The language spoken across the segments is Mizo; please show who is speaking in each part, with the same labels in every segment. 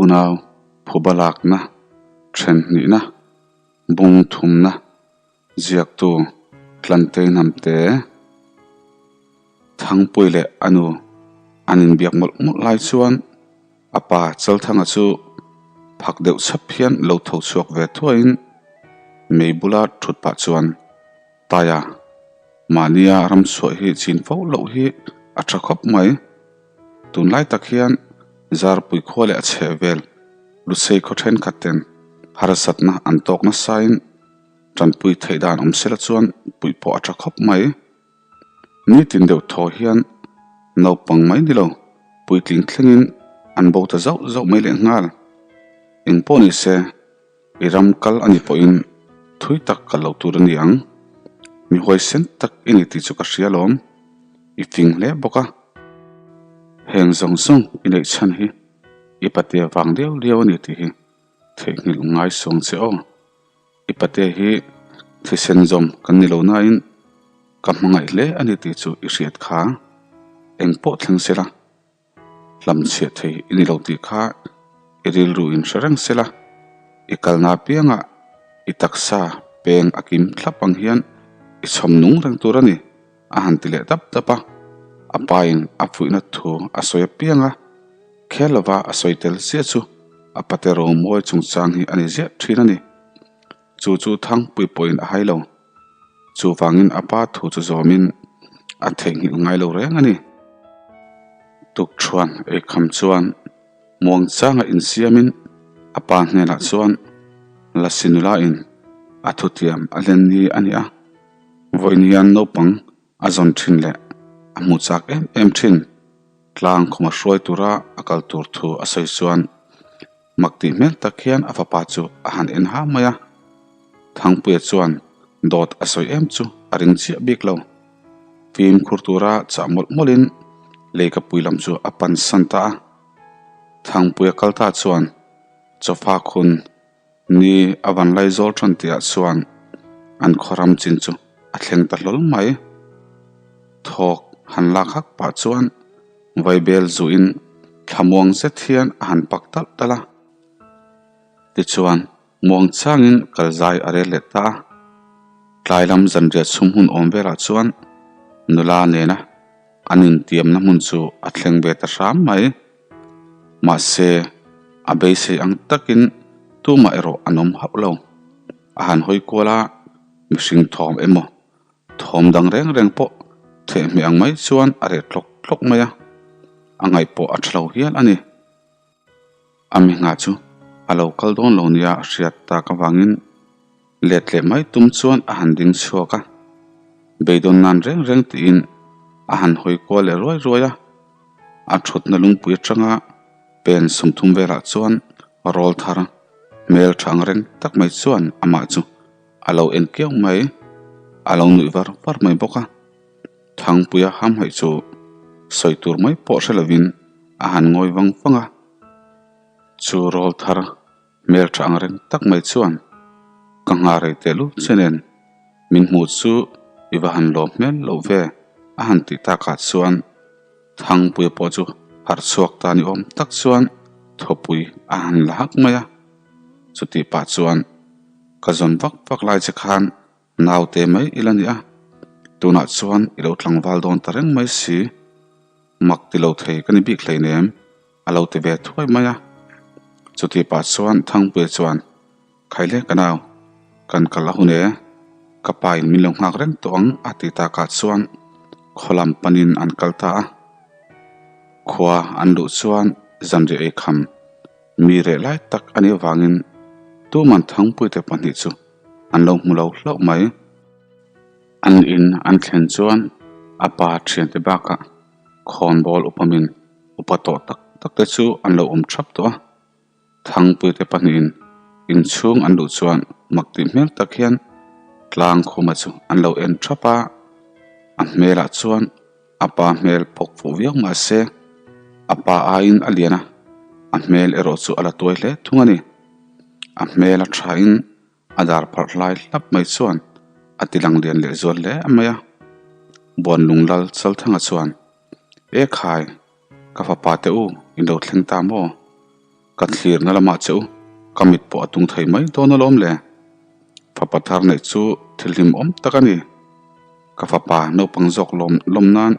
Speaker 1: Unau phuba lakna, then hnihna, bung thumna, ziaktu Tlantei Hnamte, Thangpui leh a nu an inbiak mawlh mawlh lai chuan a pa Chalthanga chu phak deuh chhap hian lo tho chhuak ve thuaiin mei bula thut pah chuan Taia mahnia ram chhuah hi chin fo loh hi a tha khawp mai. Tunlai tak hian Zarpui khua leh a chheh vel Lusei khaw thenkhat ten harsatna an tawk nasain tanpui theih dan awm sela chuan puih pawh a tha khawp mai. Nitin deuh thaw hian naupang mai ni lo puitling thlengin an bo ta zauh zauh mai leh nghal. Eng pawh ni se i ram kal a ni pawhin thui tak kal loh tur a ni ang. Mi huaisen tak i ni tih chu ka hria lawm. I fing hle bawk a. Heng zawng zawng i neih chhan hi i patea vang liau liau a ni tih hi theihnghilh ngai sawng che aw. I pate hi thisen zawm kan ni lo nain ka hmangaih hle a ni tih chu i hriat kha. Eng pawh thleng sela hlamchhiah thei i ni lo tih kha i rilru in hre reng sela. I kalna apiangah i taksa peng a kim thlap ang hian i chhawm nung reng tur a ni a han ti leh dap dap a. A pain a fuihna thu a sawi apiang a. Khel lova a sawi tel chiah chu a pate romawi chungchang hi a ni ziah thin a ni. Chu chu Thangpui pawhin a hai lo. Chuvangin a pa thu chu zawmin a theihnghilh ngai lo reng a ni. Tukṭhuan eikham chuan muangchanga insiamin a pa hnenah chuan Lasi nulain a thutiam a hlen ni a ni a. Vawiin hian naupang a zawn thin leh a hmu chak em em thin. Tlang khuma hruai tura a kal tur thu a sawi chuan mak tih hmel tak hian a fapa chu a han en ha mai a. Thangpuia chuan dawt a sawi em chu a ring chiah bik lo. Fimkhur tura chah mawlh mawlhin leikapui lam chu a pan san ta a. Thangpuia kal ta chuan chawfa khun Ni a van lai zawl tan tihah chuan an khawram chin chu a thleng ta hlawl mai. Thawk han lak hak pah chuan vaibel zuin thlamuang zet hian a han pak talh talh a. Tichuan muang changin kal zai a rel leh ta a. Tlai lam zanriah chhum hun awm velah chuan nula nena an intiamna hmun chu a thleng ve ta hram mai. Mahse, a beisei ang takin tumah erawh an awm hauh lo. A han hawi kual a, mihring thawm emaw, thawm dang reng reng pawh thehhmeh ang mai chuan a reh tlawk tlawk mai a, a ngaih pawh a tha lo hial a ni. A mi nghah chu a lo kal dawn lo nia a hriat tak avangin let leh mai tum chuan a han ding chhuak a, beidawn nan reng reng tiin a han hawi kual leh ruai ruai a, a thutna lungpui atanga pen sawmthum velah chuan rawl thar hmel tha ang reng tak mai chuan amah chu a lo en kiau mai, a lo nuih var var mai bawk a. Thangpuia hamhaih chu sawi tur mai pawh hre lovin a han ngawi vang vang a, chu rawl thar hmel tha ang reng tak mai chuan ka nghah rei teh lut che nen min hmuh chu i va han lawm hmel loh ve a han tih takah chuan Thangpuia pawh chu harh chhuak ta ni awm tak chuan thawpui a han la hak mai a, chutih pah chuan ka zawn vak vak lai che khan Naute mai i la ni a, tunah chuan i lo tlangval dawn ta reng mai si. Mak ti lo thei ka ni bik hleinem, a lo ti ve thuai mai a. Chuti pah chuan Thangpuia chuan, Khaile ka nau, kan kal a hun e, ka pa in min lo nghak reng tawh ang a ti takah chuan khaw lam panin an kal ta a. Khua an luh chuan zanriah ei kham mi reh lai tak a nih avangin tuman Thangpuite pahnih chu an lo hmu lo hlauh mai. An in an thlen chuan a pa thiante bakah khawnbawl upamin upa tawh tak tak te chu an lo awm thap tawh a. Thangpuite pahnihin inchhung an luh chuan mak tih hmel tak hian tlang khuma chu an lo en thap a. A hmelah chuan a pa hmel phawk fuh viau mahse a pa aiin a lian a, a hmel erawh chu a la tuai hle thung a ni. A hmel a thain a dar pharh hlai hlap mai chuan a ti lang lian leh zual hle mai a. Buanlung lal Chalthanga chuan, E khai, ka fapa te u, in lo thleng ta maw? Ka thlirna lamah che u, ka mit pawh a tung thei mai dawn alawm le. Fapa thar neih chu thil hlimawm tak a ni. Ka fapa naupang zawk lawm lawm nan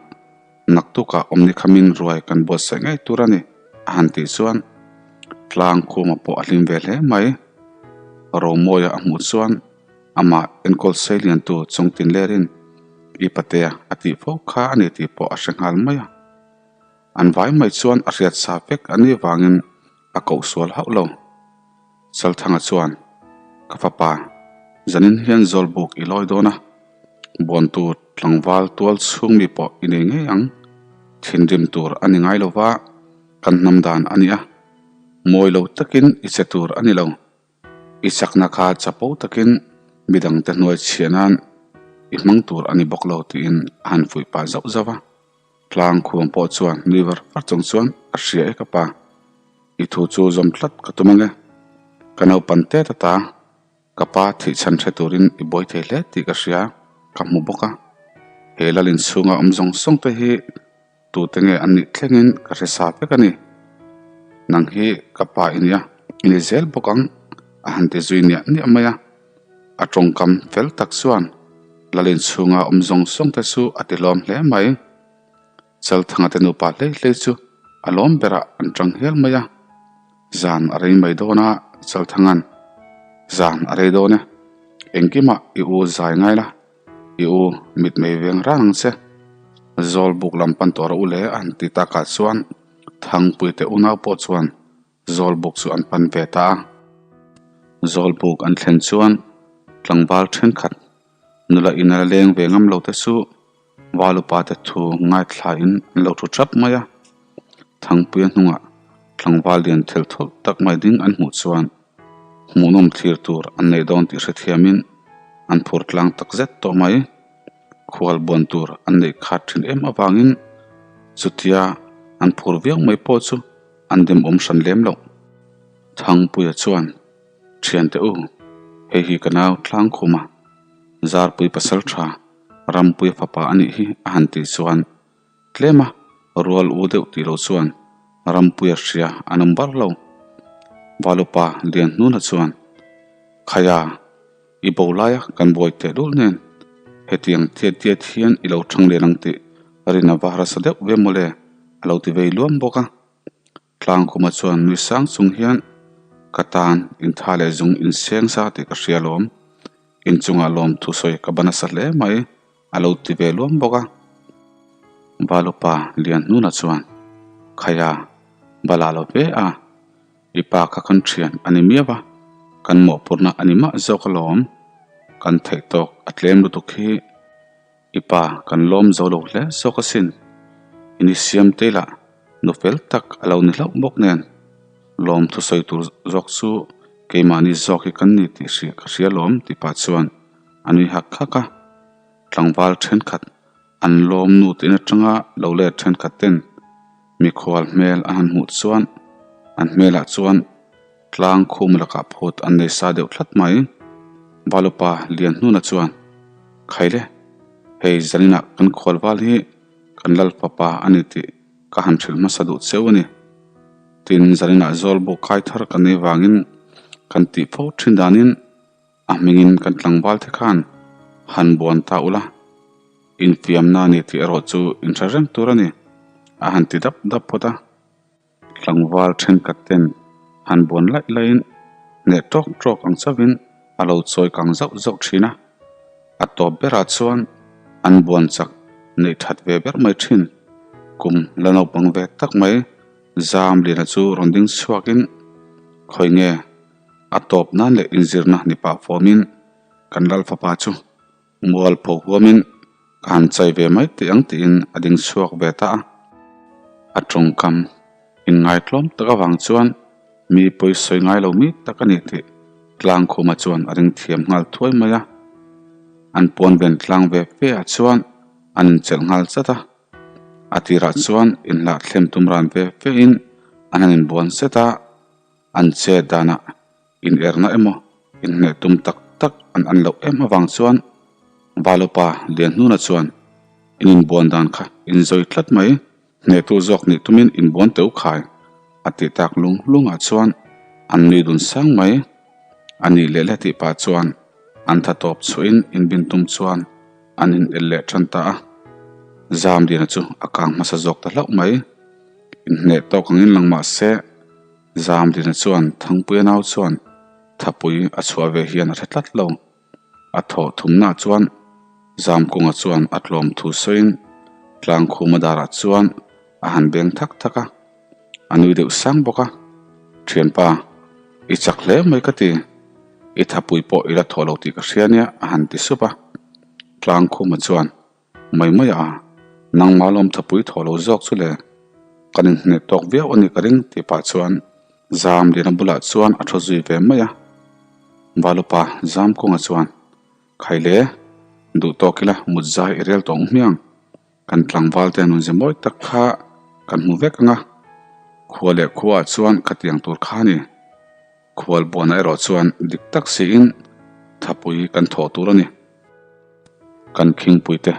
Speaker 1: naktukah awmni khamin ruai kan buatsaih ngei tur a ni, a han tih chuan tlang khuma pawh a hlim ve hle mai. Romawia a hmuh chuan amah enkawl sei liantu chawngtin lerin i patea a tih fo kha a ni tih pawh a hre nghal mai a. An vai mai chuan a hriat sa vek a nih vangin a koh sual hauh lo. Chalthanga chuan, Ka fapa, zanin hian Zawlbuk i lawi dawn a, buan tur tlangval tual chhung mi pawh i nei ngei ang. Thinrim tur a ni ngai lo va, kan hnam dan a ni a, mawi lo takin i che tur a ni lo. I chakna kha chapo takin midangte hnuai chhiah nan i hmang tur a ni bawk lo tiin a han fuih pah zauh zauh a. Tlang khuang pawh chuan nui var var chung chuan a hria e ka pa. I thu chu zawm tlat ka tum ange. Ka naupan tet ata ka pa thih chhan hre turin i buai thei hle tih ka hria, ka hmu bawk a. He lal inchhunga awm zawng zawng te hi tute nge an nih thlengin ka hre sa vek a ni. Nang hi ka pa i nia, i ni zel bawk ang a han ti zui niah niah mai a. A tawngkam fel tak chuan Lalin chhunga awm zawng zawng te chu a ti lawm hle mai. Chalthanga te nupa hlei hlei chu a lawm berah an tang hial mai a. Zan a rei mai dawn a, Chalthanga'n, Zan a rei dawn e, engkimah i u zai ngai la, i u mitmei veng rang ang che. Zawlbuk lam pan tawh rawh u le a han ti takah chuan Thangpuite unau pawh chuan Zawlbuk chu an pan ve ta a. Zawlbuk an thlen chuan tlangval thenkhat nula ina leng ve ngam lo te chu Valupa te thu ngaithlain an lo thu thap mai a. Thangpuia hnungah tlangval lian thel thawlh tak mai ding an hmuh chuan hmuhnawm thlir tur an nei dawn tih hrethiamin an phur tlang tak zet tawh mai. Khual buan tur an neih khat thin em avangin chutia an phur viau mai pawh chu An demawm hran lem loh. Thangpuia chuan, Thiante u, hei hi ka nau Tlangkhuma, Zarpui pasal tha, Rampuia fapa a nih hi a han tih chuan tlema rual u deuh tih lo chuan Rampuia hria an awm bar lo. Valupa Lianhnuna chuan, Khaia, I bo laia kan buai teh dul nen hetiang tiat tiat hian i lo thang lian ang tih rin a va harsa deuh ve mawle a lo ti vei luam bawk a. Tlangkhuma chuan nui sang chung hian ka tan intha leh zung inseng sa tih ka hria alawm, inchungah lawm thusawi ka ba nasa hle mai a lo ti ve luam bawk a. Valupa Lianhnuna chuan Khaia bala lo ve a. I pa kha kan thian a ni miau a, kan mawhphurhna a ni mah zawk alawm. Kan theih tawk a tlem lutuk hi i pa kan lawm zo lo hle zawk asin. I ni siam te lah nu fel tak a lo ni hlauh bawk nen lawm thusawi tur zawk chu keimahni zawk hi kan ni tih hria ka hria alawm tih pah chuan a nui hak hak a. Tlangval thenkhat an lawm nu tih atanga lo let thenkhat ten Mikhual hmel a han hmuh chuan an hmelah chuan tlang khum lakah phut an nei sa deuh tlat mai. Valupa Lianhnuna chuan, Khaile, hei zaninah kan khual val hi kan lal fapa a ni tih ka han hrilh hmasa duh cheu a ni. Tin, zaninah Zawlbuk kai thar kan nei vangin kan tih fo thin danin A hmingin kan tlangval te khan han buan ta ula, infiamna a ni tih erawh chu inhre reng tur a ni, a han ti dap dap phawt a. Tlangval thenkhat ten han buan laih laihin hneh tawk tawk ang chauhin a lo chawi kang zauh zauh thin a. A tawp berah chuan an buan chak neih that ve ber mai thin. Kum la naupang ve tak mai Zamliana chu rawn ding chhuakin, Khawi nge? A tawp nan leh inzirna ni pah fawmin kan lal fapa chu mual pho huamin ka han chai ve mai teh ang tiin a ding chhuak ve ta a. A tawngkam inngaitlawm tak avang chuan mi pawi sawi ngai lo mi tak a ni tih Tlangkhuma chuan a ring thiam nghal thuai mai a. An pawn ven tlang ve fe ah chuan an inchelh nghal chat a. A tirah chuan inhlahthlem tum ran ve fe in an han inbuan set a. An che danah inerna emaw inhneh tum tak tak an an loh em avang chuan Valupa Lianhnuna chuan in inbuan dan kha inzawi tlat mai, hnehtu zawk nih tumin inbuan teuh khai. A tih tak lung lungah chuan an nui dun sang mai. A nih leh le tih pah chuan an tha tawp chhuahin inbin tum chuan an in el leh tan ta a. Zamdina chu a kang hmasa zawk ta hlauh mai. Inhneh tawk angin lang mah se Zamdina chuan Thangpuia nau chuan thapui a chhuah ve hian a hre tlat lo. A thawh thumnaah chuan Zamkunga chuan a tlawm thu sawiin Tlangkhuma darah chuan a han beng thak thak a, a nui deuh sang bawk a. Thianpa, i chak hle mai ka ti, i thapui pawh i la thawh lo tih ka hria nia a han ti sup a. Tlangkhuma chuan Mai mai a, nangmah lawm thapui thawh lo zawk chu le, kan inhneh tawk viau a nih ka ring tih pah chuan Zamliana bulah chuan a thu zui ve mai a. Valupa Zamkunga chuan, Khaile, duh tawk ila mut zai i rel tawh ang hmiang, kan tlangval te nunze mawi tak kha kan hmu vek ang a, khua leh khuaah chuan khatiang tur kha a ni. Khualbuana erawh chuan dik tak siin thapui kan thawh tur a ni. Kan khingpuite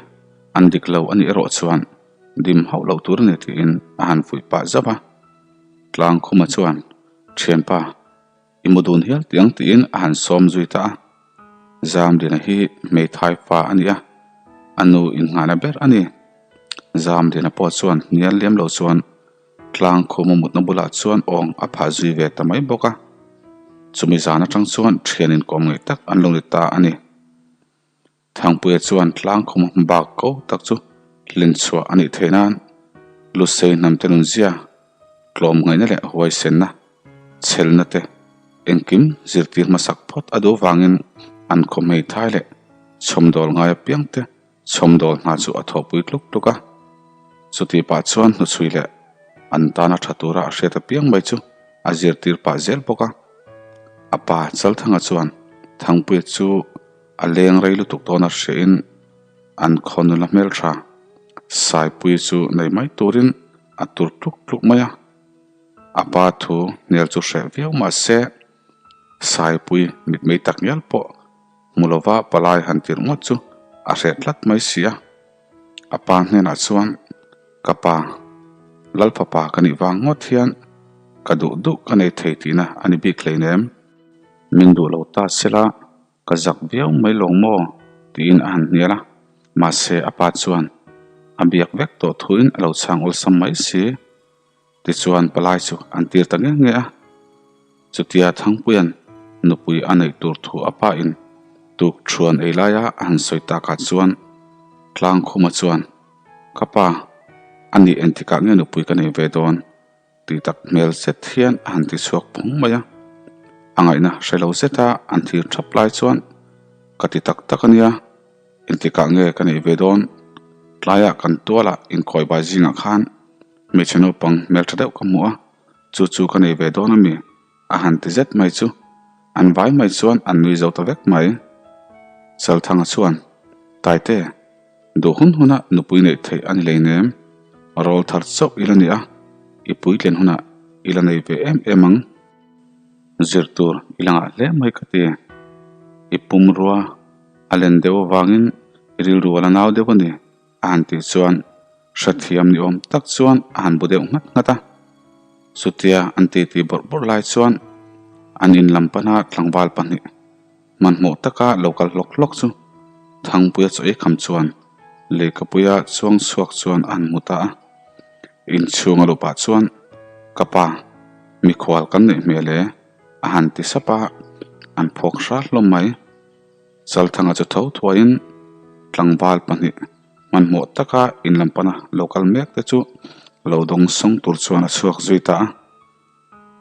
Speaker 1: an dik lo a nih erawh chuan dim hauh loh tur a ni tiin a han fuih pah zauh a. Tlangkhuma chuan, Thianpa, i mu dun hial tiang tiin a han sawm zui ta a. Zamdina hi hmeithai fa a ni a, a nu innghahna ber a ni. Zamdina pawh chuan hnial liam lo chuan Tlang khuma mutna bulah chuan awng a phah zui ve ta mai bawk a, chumi zan atang chuan thian inkawm ngei tak an lo ni ta a ni. Thangpuia chuan tlang khuma bak ko tak chu hlinchhuah a nih theih nan Lusei hnamte nunzia, tlawmngaihna leh huaisenna, chhelna te engkim zirtir hmasak phawt a duh vangin an khaw hmeithai leh chhawmdawl ngai apiangte Chhawmdawl hna chu a thawhpui tluk tluk a, chutih pah chuan hnuchhui leh an tana tha tura a hriat apiang mai chu a zirtir pah zel bawk a. A pa Chalthanga chuan Thangpuia chu a leng rei lutuk dawn a hriain an khaw nula hmeltha Saipuii chu nei mai turin a tur tluk tluk mai a. A pa thu hnial chu hreh viau mah se Saipuii mitmei tak ngial pawh Hmu lova palai han tirh ngawt chu a hreh tlat mai si a. A pa hnenah chuan, Ka pa, Lal fapa ka nih vang ngawt hian ka duh duh ka nei thei tihna a ni bik hleinem. Min duh lo ta sela ka zak viau mai lawng maw? tiin a han hnial a. Mahse a pa chuan a biak vek tawh thuin a lo chhang awlsam mai si. Tichuan palai chu an tir ta nge nge a. Chutia Thangpuia'n nupui a neih tur thu a pahin tuk thuan ei laia a han sawi takah chuan Tlangkhuma chuan, Ka pa, a nih engtikah nge nupui ka nei ve dawn? tih tak hmel zet hian a han ti chhuak phung mai a. A ngaihna hre lo zeta an thir thap lai chuan, Ka ti tak tak a nia. Engtikah nge ka neih ve dawn? Tlaiah kan tualah inkawibai zingah khan hmeichhe naupang hmeltha deuh ka hmu a, chu chu ka nei ve dawn a mi? A han ti zet mai chu an vai mai chuan an nui zo ta vek mai. Chalthanga chuan, Taite, duh hun huna nupui neih theih a ni leinem, rawl thar chauh i la ni a, i puitlin hunah i la nei ve em em ang. Zir tur i la ngah hle mai ka ti. I pumrua a len deuh avangin i rilru a la nau deuh a ni, a han tih chuan hrethiam ni awm tak chuan a han bu deuh nghat nghat a. Chutia an titi bawrh bawrh lai chuan an in lam pana tlangval pahnih hmanhmawh taka lo kal hlawk hlawk chu Thangpuia chaw ei kham chuan lehkhapuia chuang chhuak chuan a han hmu ta a. Inchhung a luh pah chuan, Ka pa, mikhual kan neih hmel e, a han ti sap a, an phawk hrat hlawm mai. Chalthanga chu tho thuaiin tlangval pahnih hmanhmawh taka in lam pana lo kal mek te chu lo dawng sawng tur chuan a chhuak zui ta a.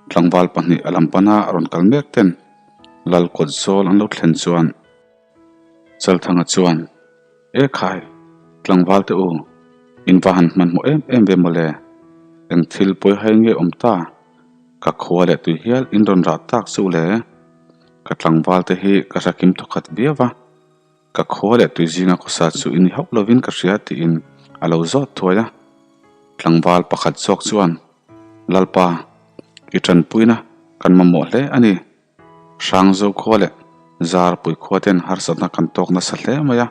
Speaker 1: Tlangval pahnih a lam pana rawn kal mek ten Lal kawt zawl an lo thlen chuan Chalthanga chuan, E khai, tlangval te u, in va han hmanhmawh em em ve mawle, eng thil pawi hai nge awm ta? Ka khua leh tui hial in rawn rah tak chu le. Ka tlangval te hi ka hrakim thawkhat viau va, ka khua leh tui zinga khawsa chu i ni hauh lovin ka hria tiin a lo zawt thuai a. Tlangval pakhat zawk chuan, Lalpa, i tanpuina kan mamawh hle a ni. Hrangzo khua leh Zarpui khua ten harsatna kan tawk nasa hle mai a.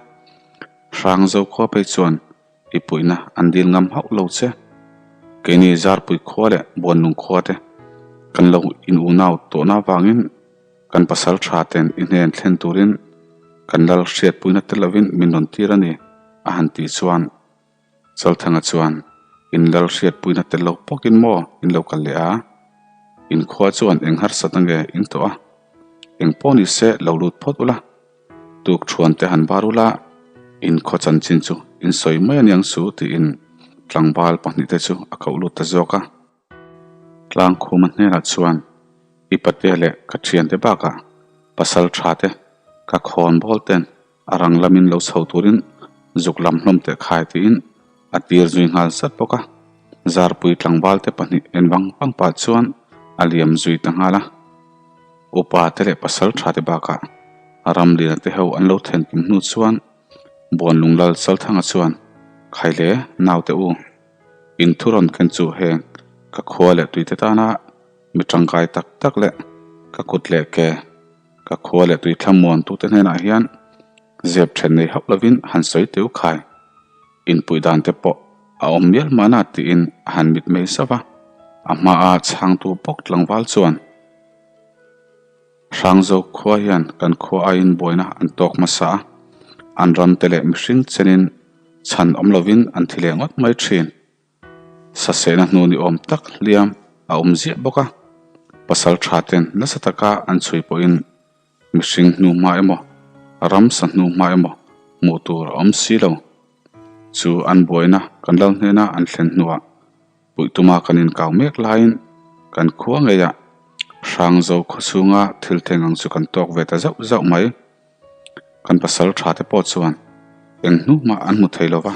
Speaker 1: Hrangzo khua phei chuan i puihna an dil ngam hauh lo che. Keini Zarpui khua leh Buanlung khua te kan lo in unau tawhna avangin kan pasal tha ten i hnen thlen turin kan lal hriatpuina tel lovin min rawn tir a ni a han tih chuan Chalthanga chuan in lal hriatpuina tel lo pawkin maw in lo kal leh a? In khua chuan eng harsat ange in tawh a? Eng pawh ni se lo lut phawt ula. Tuk thuan te han bar ula, in khaw chanchin chu in sawi mai aniang su tiin tlangval pahnihte chu a koh lut ta zawk a. Tlangkhuma hnenah chuan i patea leh ka thiante bakah pasal tha te ka khawn bawl ten a rang lamin lo chho turin zuk lam hlawm teh khai tiin a tir zui nghal zat bawk a. Zarpui tlangval te pahnih en vang vang pah chuan a liam zui ta nghal a. Upa te leh pasal tha te bakah Ramliana te ho an lo then kim hnu chuan Buanlung Lal Chalthanga chuan Khaile naute u in thu rawn ken chu heng ka khua leh tuite tana mi tangkai tak tak leh ka kut leh ke ka khua leh tui thlamuan tute hnenah hian zep then nei hauh lovin han sawi teu khai. Inpuih dan te pawh a awm mial mahna tiin a han mitmei zauh a, a hmaa chhangtu bawk tlangval chuan Hrangzo khua hian kan khua aiin buaina an tawk hmasa a, an ram te leh mihring chenin chhan awm lovin an thi leh ngawt mai thin. Sasehna hnu ni awm tak hliam a awm ziah bawk a, pasal tha ten nasa taka an chhui pawhin Mihring hnu hma emaw, ramsa hnu hma emaw hmuh tur a awm si lo. Chu an buaina kan lo hnena an thlen hnuah puih tuma kan inkau mek laiin kan khua ngeiah Hrangzo khaw chhunga thil thleng ang chu kan tawk ve ta zauh zauh mai. Kan pasal tha te pawh chuan eng hnu mah an hmu thei lo va,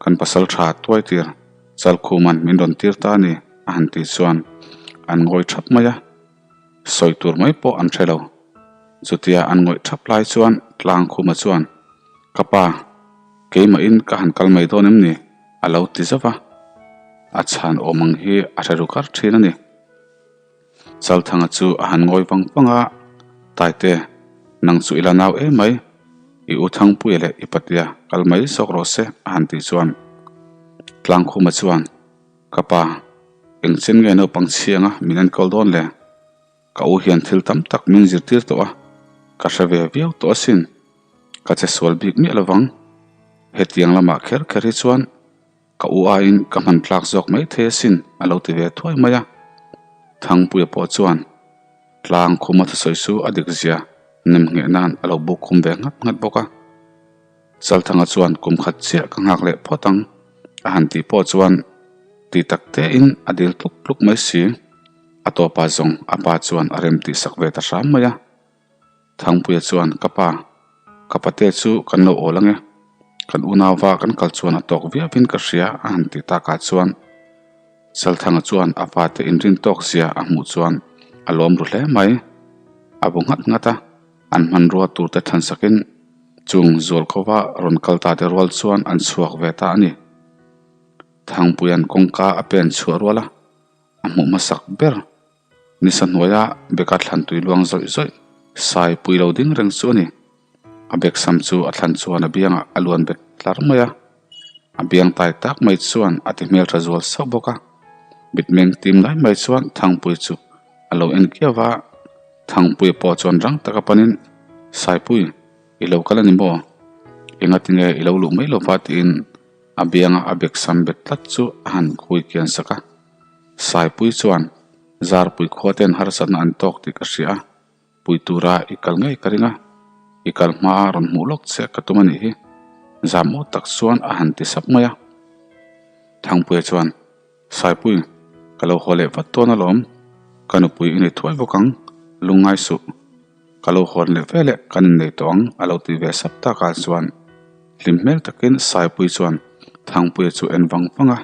Speaker 1: kan pasal tha tuai tir Chalkhuman min rawn tir ta a ni a han tih chuan an ngawi thap mai a. Sawi tur mai pawh an hre lo. Chutia an ngawih thap lai chuan Tlangkhuma chuan, Ka pa, keimahin ka han kal mai dawn em ni? a lo ti zauh a. A chhan awm ang hi a hre ru kar thin a ni. Chalthanga chu a han ngawi vang vang a, Taite, nang chu i la nau em mai. I u Thangpuia leh i patia kal mai zawk rawh se, a han tih chuan Tlangkhuma chuan, Ka pa, engchen nge naupang chhianga min enkawl dawn le? Ka u hian thil tam tak min zirtir tawh a, ka hre ve viau tawh asin. Ka che sual bik miah lovang. Hetiang lamah kher kher hi chuan ka u aiin ka hman tlak zawk mai thei asin a lo ti ve thuai mai a. Thangpuia pawh chuan tlang khuma thusawi chu a dik zia nem ngheh nan a lo buk khum ve nghat nghat bawk a. Chalthanga chuan kum khat chiah ka nghak leh phawt ang a han tih pawh chuan ti tak tein a dil tluk tluk mai si. A tawpa zawng a pa chuan a rem tih sak ve ta hram mai a. Thangpuia chuan ka pa, ka pate chu kan lo awl ange, kan unauva kan kal chuan a tawk viauin ka hria a han tih takah chuan Chalthanga chuan a fate inrin tawk zia a hmuh chuan a lawm ru hle mai. A bu nghat nghat a. An hmanrua turte thansakin chung zualkhawva rawn kal ta te rual chuan an chhuak ve ta a ni. Thangpuia'n kawngka a pen chhuah rual a, a hmuh hmasak ber. Nisa hnuaia beka thlan tui luang zawih zawih sai pui lo ding reng chu a ni. A bek sam chu a thlan chuan a biangah a luan bet tlar mai a. A biang tai tak mai chuan a ti hmeltha zual sauh bawk a. Mitmeng tim lai mai chuan Thangpui chu a lo en kiau va. Thangpuia pawh chuan rang taka panin, Saipui, i lo kal a ni maw? Engatinge i lo luh mai lo va? tiin a bianga a bek sam bet tlat chu a han khui kian sak a. Saipui chuan, Zarpui khua ten harsatna an tawk tih ka hria a, pui tura i kal ngei ka ring a, i kal hmaa rawn hmuh lawk che ka tum a nih hi. Zam aw tak chuan a han ti sap mai a. Thangpuia chuan, Saipui, ka lo haw leh vat dawn alawm. Ka nupui i nei thuai bawk ang, lungngai suh. Ka lo hawn leh ve leh kan innei tawh ang a lo ti ve sap takah chuan hlim hmel takin Saipui chuan Thangpuia chu en vang vang a,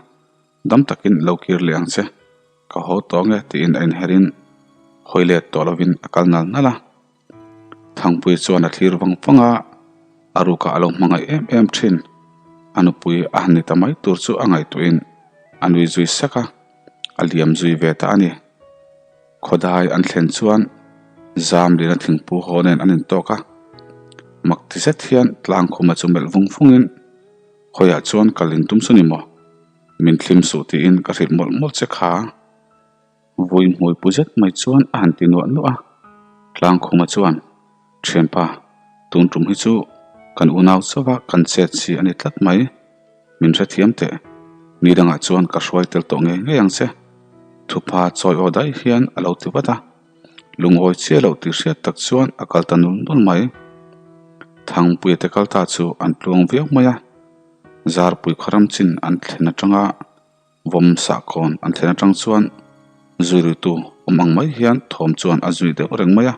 Speaker 1: dam takin lo kir leh ang che, ka haw tawh ange tiin a inherin hawi let tawh lovin a kal nal nal a. Thangpui chuan a thlir vang vang a, a rukah a lo hmangaih em em thin. A nupui a han ni ta mai tur chu a ngaihtuahin a nui zui sak a, a liam zui ve ta a ni. Khawdai an thlen chuan zam liana thingpu haw nen an intawk a, mak ti zet hian tlangkhuma chu melh vung vungin, Khawiah chuan kal intum chu ni maw? Min thlim suh tiin ka hrilh mawlh mawlh che kha. Vui hmui pu zet mai chuan a han ti nuah nuah a. Tlangkhuma chuan, Thianpa, tun tum hi chu kan unau chauha kan chet chi a ni tlat mai. Min hrethiam teh. Mi dangah chuan ka hruai tel tawh ngei ngei ang che. Thupa chawi aw daih hian a lo ti vat a. Lungawi chiah loh tih hriat tak chuan a kal ta nul nul mai. Thangpuia te kal ta chu an tluang viau mai a. Zarpui khaw chin an thlen atanga vawm sahkawn an thlen atang chuan zui ruitu awm ang mai hian thawm chuan a zui deuh reng mai a.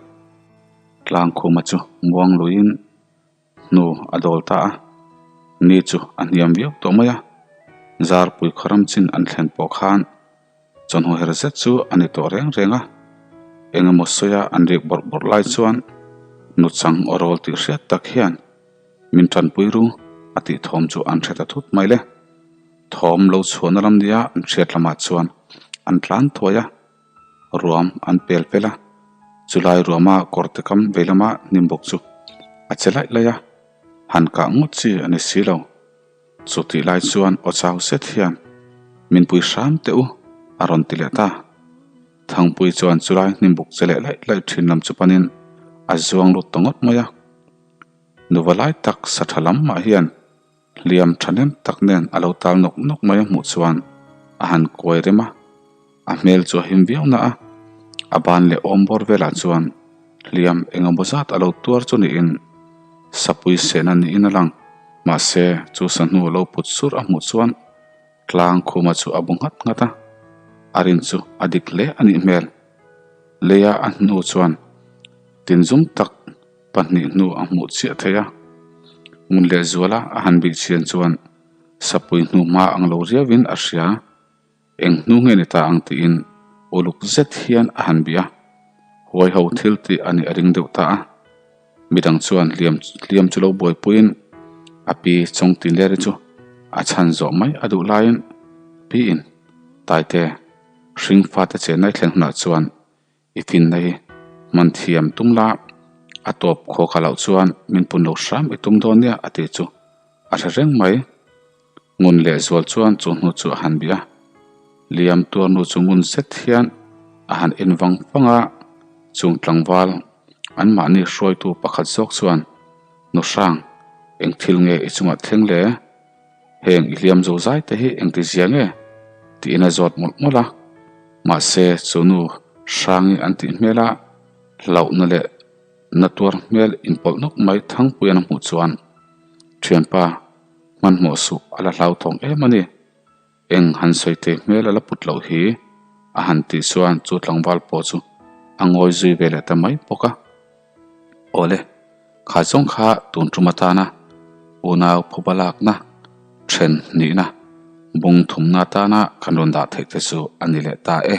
Speaker 1: Tlangkhuma chu muang luiin hnu a dawl ta a, ni chu a hniam viau tawh mai a. Zarpui khaw ram chin an thlen pawh khan chawhnu her zet chu a ni tawh reng reng a, eng emaw sawia an rik bawrh bawrh lai chuan nuchang aw rawl tih hriat tak hian min tanpui ru a tih thawm chu an hre ta thut mai le. Thawm lo chhuahna lam nia an hriat lamah chuan an tlan thuai a, ruam an pel fel a, chulai ruama kawrte kam vei lama hnim bawk chu a che laih laih a, han kah ngawt chi a ni si lo. Chutih lai chuan aw chau zet hian min pui hram teh u a rawn ti leh ta. Thangpui chuan chulai hnim buk che leh laih laih thin lam chu panin a zuang lut ta ngawt mai a. Nuva lai tak sa tha lam mah hian hliam thahnem tak nen a lo tal nawk nawk mai a hmuh chuan a han kuai rem a, a hmel chu a him viau na a, a ban leh awm bawr velah chuan hliam eng emaw zat a lo tuar chu niin sapui sehna niin a lang. Mahse, chu sahnu lo put sur a hmuh chuan tlang khuma chu a bu nghat nghat a, a rin chu a dik hle a nih hmel. Leia a hnu chuan tinzum tak pahnih hnu a hmuh chiah thei a, ngun lehzuala a han bih chhian chuan sapui hnu hma ang lo riauin a hria. Eng hnu nge ni ta ang tiin uluk zet hian a han bih a, huai ho thil tih a nih a ring deuh ta a. Midang chuan hliam hliam chu lo buaipuiin a pi Chawngtinleri chu a chhan zawh mai a duh laiin piin Taite hringfate chenna i thlen hunah chuan I finna hi hman thiam tum la, a tawp khaw kha loh chuan min pun lo hram i tum dawn nia a tih chu a hre reng mai. Ngun leh zual chuan chu hnu chu a han bih a, Liam tuar nu chu ngun zet hian a han en vang vang a, chung tlangval anmahni hruaitu pakhat zawk chuan Nu hrang, eng thil nge i chungah thleng le? Heng i hliam zo zai te hi engti zia nge? tiin a zawt mawlh mawlh a. Mahse, chu nu Hrangi an tih hmel a, hlauhna leh na tuar hmel inpawlh nawk mai Thangpuian a hmuh chuan, Thianpa, hmanhmawh suh a la hlauthawng em a ni. Eng han sawi thei hmel a la put loh hi? a han tih chuan chu tlangval pawh chu a ngawi zui ve leh ta mai bawk a. Awle, kha zawng kha tun tum atana unau phuba lakna, then hnihna, bung thumna atana kan rawn dah theih te chu a ni leh ta e.